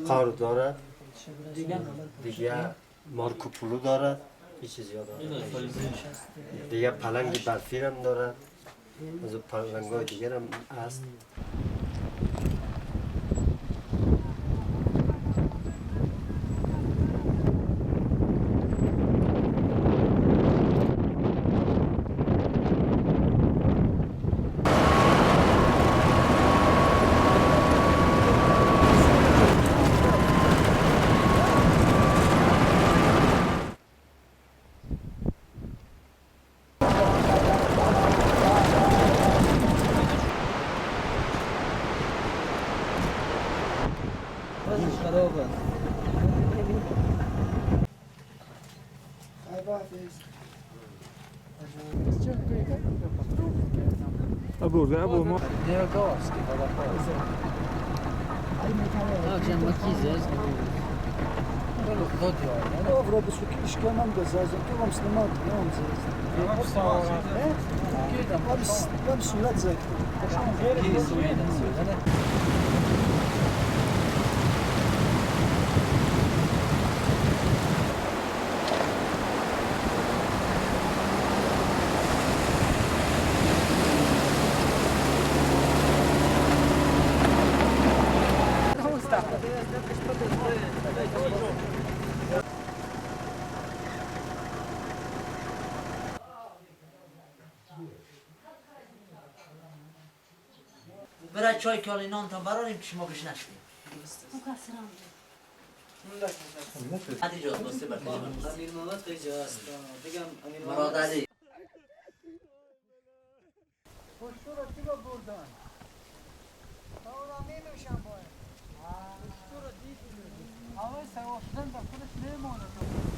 قار دارد دیگه، مارکوپولو دارد، این چیزیا دارد دیگه. پلنگ برفی هم دارد، از پلنگ های دیگر هم هست. برای چای که نان تا براریم که شما گوش نشدیم. امیر محمد خیلی است بگم امیر. مراد علی. پشتو رو کی بردن؟ تا می نوشم باید. پشتو رو دیدی. همه سوار شدن در خودش نمانه.